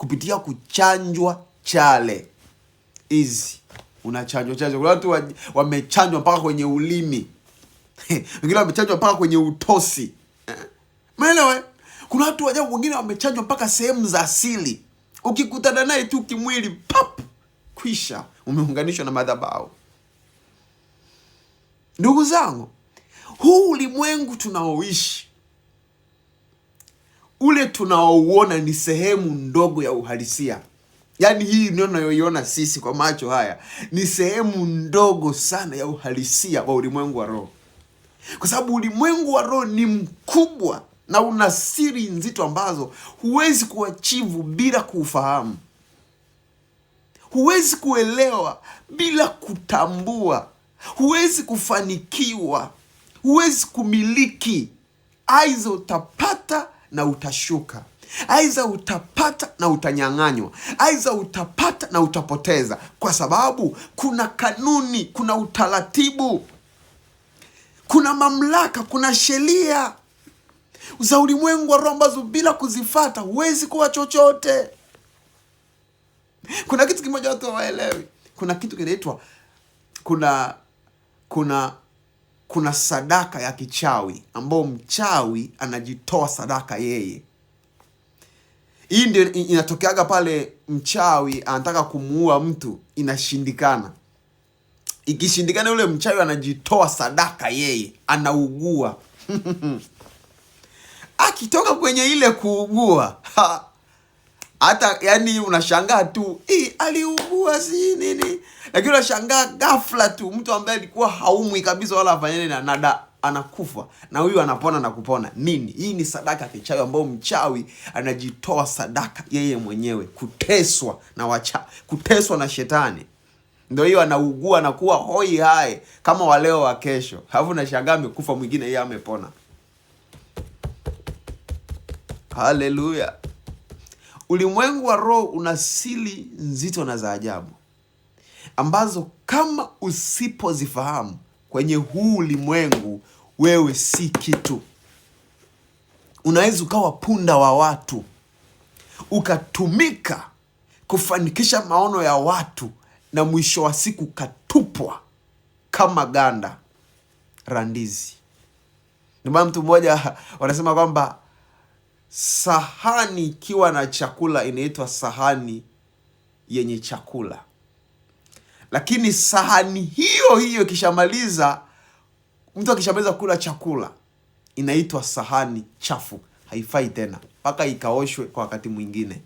kupitia kuchanjwa chale hizi. Unachanjwa chanjwa. Kuna watu wamechanjwa mpaka kwenye ulimi wengine wamechanjwa mpaka kwenye utosi, umeelewa? Kuna watu wajabu, wengine wamechanjwa mpaka sehemu za asili. Ukikutana naye tu kimwili, pap, kwisha, umeunganishwa na madhabahu. Ndugu zangu, huu ulimwengu tunaoishi ule tunaouona ni sehemu ndogo ya uhalisia. Yaani hii ndio tunayoiona sisi kwa macho haya ni sehemu ndogo sana ya uhalisia wa ulimwengu wa roho, kwa sababu ulimwengu wa roho ni mkubwa na una siri nzito ambazo huwezi kuachivu bila kuufahamu, huwezi kuelewa bila kutambua, huwezi kufanikiwa, huwezi kumiliki. Aidha utapata na utashuka, aidha utapata na utanyang'anywa, aidha utapata na utapoteza, kwa sababu kuna kanuni, kuna utaratibu, kuna mamlaka, kuna sheria za ulimwengu wa roho ambazo bila kuzifata huwezi kuwa chochote. Kuna kitu kimoja watu hawaelewi. Kuna kitu kinaitwa kuna kuna sadaka ya kichawi ambao mchawi anajitoa sadaka yeye. Hii ndio inatokeaga pale mchawi anataka kumuua mtu, inashindikana. Ikishindikana, yule mchawi anajitoa sadaka yeye, anaugua akitoka kwenye ile kuugua hata yani unashangaa tu aliugua si nini, lakini unashangaa ghafla tu mtu ambaye alikuwa haumwi kabisa wala afanye nini na anakufa na huyu anapona na kupona nini. Hii ni sadaka ya kichawi ambayo mchawi anajitoa sadaka yeye mwenyewe kuteswa na wacha, kuteswa na shetani. Ndio hiyo anaugua na kuwa hoi hai kama waleo wa kesho, alafu nashangaa amekufa, mwingine yeye amepona. Haleluya! Ulimwengu wa roho una siri nzito na za ajabu ambazo kama usipozifahamu kwenye huu ulimwengu, wewe si kitu. Unaweza ukawa punda wa watu, ukatumika kufanikisha maono ya watu, na mwisho wa siku ukatupwa kama ganda la ndizi. Ndio maana mtu mmoja wanasema kwamba sahani ikiwa na chakula inaitwa sahani yenye chakula, lakini sahani hiyo hiyo ikishamaliza, mtu akishamaliza kula chakula inaitwa sahani chafu, haifai tena mpaka ikaoshwe kwa wakati mwingine.